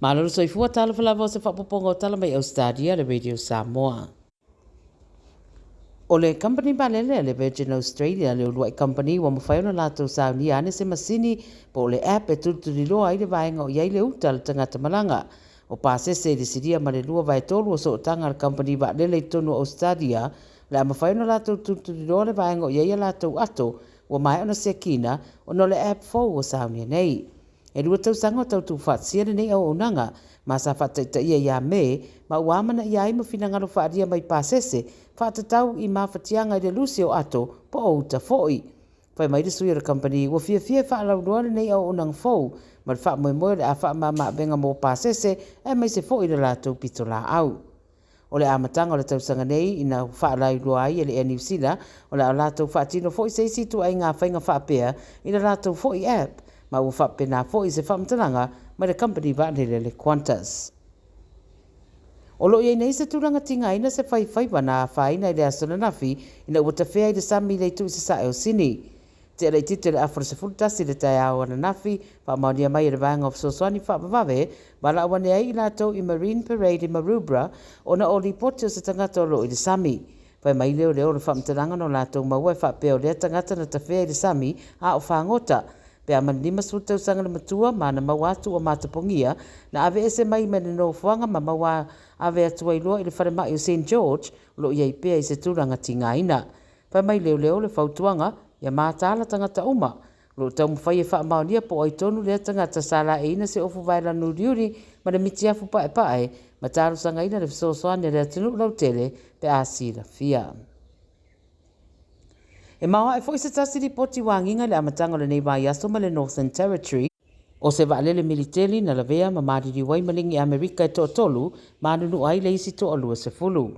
Malo le soifua, talofa lava o se faaopoopoga o tala mai Australia le Radio Samoa. O le kamupani vaalele a le Virgin Australia le uluai kamupani ua mafai ona latou saunia ane se masini po o le app e tulituliloa ai le vaega o i ai le uta a le tagata malaga. O pasese i le silia ma le 2/3 o sootaga a le kamupani vaalele i totonu o Ausetalia, o le a mafai ona latou tulituliloa le vaega o i ai a latou ato ua maea ona siakiina ona o le app fou ua saunia nei. E 2 tausaga o tau tuufaatasia lenei auaunaga, ma sa faataitaia ia Me, ma ua amanaia ai ma finagalo faaalia mai pasese faatatau i mafatiaga i le lusi o ato po o uta foi. Fai mai le sui o le kamupani ua fiafia e faalauiloa lenei auaunaga fou ma le faamoemoe o le a faamama-avega mo pasese aemaise foi le latou pitolaau. O le amataga o le tausaga nei ina faalauiloa ai e le Air New Zealand o le a latou faatino foi se isi ituaiga faiga faapea i le latou foi app ma ua faapena foi se faamatalaga mai le kamupani vaalele le Qantas. O lo o i ai nei se tulaga tigaina se faifaiva na afaina i le aso ananafi ina ua tafea i le sami i le itu i sasae o Sini. Tea laitiiti o le afa o le 11 i le taeao ananafi, faamaonia mai e le Vaega o Fesoasoani Faavavave, valaau ane ai i latou i Marine Parade i Maroubra ona o lipoti o se tagata o lo o i le sami. Fai mai leoleo o le faamatalaga na latou maua e faapea o lea tagata na tafea i le sami a o fagota. Pe a ma le 50 tausaga le matua ma na maua atu ua matapogia, na aveese mai mai le nofoaga ma maua ave atu ai loa i le falemai o St George o lo o i ai pea i se tulaga tigaina. Fai mai leoleo le fautuaga, ia mataala tagata uma. O lo o taumafai e faamaonia po o ai tonu lea tagata sa laeiina se ofu vaelanu uliuli ma le mitiafu paepae ma talosagaina le fesoasoani a le atunuu lautele pe a silafia. E maoae foi se tasi lipoti ua agiga i le amataga o lenei vaiaso ma le Northern Territory, o se vaalele militeli na lavea ma maliliu ai maligi Amerika e toatolu ma nunuu ai le isi toalua sefulu.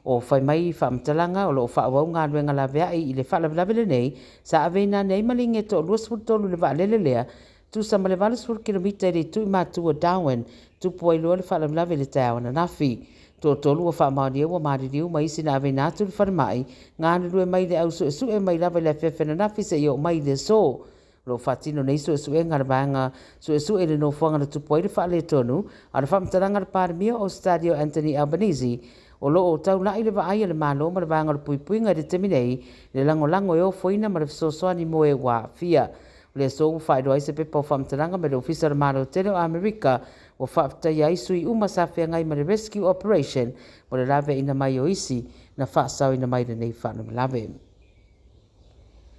O fai mai faamatalaga o lo o faaauau galuega laveai i le faalavelave lenei sa aveina ane ai maligi e toalua 13 i le vaalele lea tusa ma le 80 kilomita i le itu i matu o Darwin, tupu ai loa le faalavelave i le taeao ananafi. Toatolu ua faamaonia ua maliliu ma isi na aveina atu i le falemai, galulue mai le au suesue mai lava i le afiafi ananafi seia oo mai i le aso. O lo o faatino nei suesuega a le vaega suesue i le nofoaga na tupu ai le faaletonu, a o le faamatalaga a le Palemia o Ausetalia o Anthony Albanese, o lo o taulai le vaai a le Malo ma le vaega o le puipuiga i le taimi nei i le lagolago e ofoina ma le fesoasoani mo e ua aafia. O le aso ua faailoa ai se pepa o faamatalaga mai le Ofisa o le Malo Tele o Amerika ua faafetaia ai sui uma sa feagai ma le Rescue Operation mo le laveaiina mai o isi na faasaoina mai lenei faalavelave.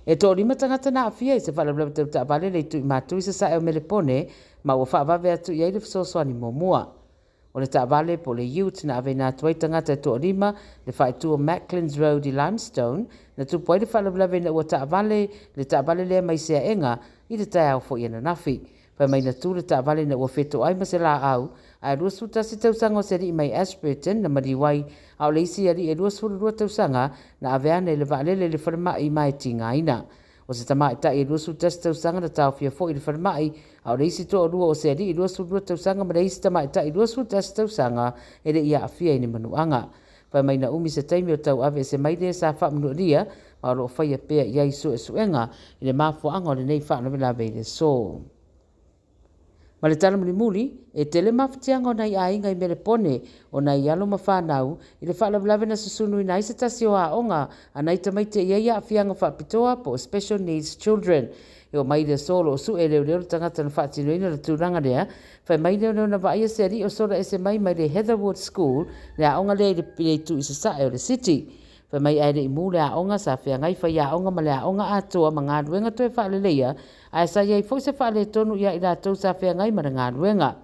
E toalima tagata na aafia i se faalavelave tau taavale le itu i Matu i sasae o Melepone ma ua faavave atu i ai le fesoasoani muamua. O le taavale po o le ute na aveina atu ai tagata e toalima le faaitu o Macklins Road i Limestone na tupu ai le faalavelave ina ua taavale le taavale lea mai Seaega i le taeao foi ananafi. Fai mai na tu le taavale ina ua fetoai ma se laau, ae 21 tausaga o se alii mai Ashburton na maliu ai, a o le isi alii e 22 tausaga na ave ane i le vaalele i le falemai ma e tigaina. O se tamaitai e 21 tausaga na taofia foi i le falemai, a o le isi toalua o se alii 22 tausaga ma le isi tamaitai 21 tausaga e le i aafia i ni manuaga. Fai mai na umi se taimi o tau aveese mai le sa faamanualia ma o lo o faia pea i ai suesuega i le mafuaaga o lenei faalavelave i le aso. Ma le tala mulimuli, e tele mafatiaga o nai aiga i Melepone o nai alo ma fanau i le faalavelave na susunuina ai se tasi o aoga a nai tamaiti e i ai aafiaga faapitoa po o Special Needs Children. E oo mai i le aso o lo o sue e leoleo le tagata na faatinoina le tulaga lea. Fai mai leoleo na vaaia se alii o sola ese mai mai le Heatherwood School, le aoga lea i le itu i sasae o le City. Fai mai ae le i mū le aoga, sa feagai faiaoga ma le aoga atoa ma galuega toe faaleleia, ae sa i ai foi se faaletonu ia i latou sa feagai ma le galuega.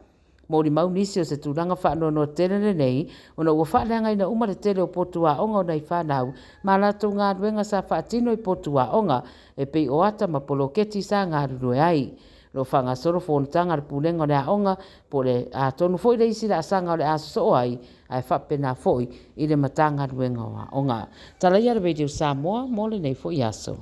Molimau nisi o se tulaga faanoanoa tele lenei, ona ua faaleagaina uma le tele o potu aoga o nai fanau ma latou galuega sa faatino i potu aoga, e pei o ata ma poloketi sa galulue ai. O lo o faagasolo fonotaga a le Pulega o le Aoga po o le a tonu foi le isi laasaga o le a sosoo ai, ae faapena foi i le Matagaluega o Aoga. Tala ia a le Radio Samoa mo lenei foi aso.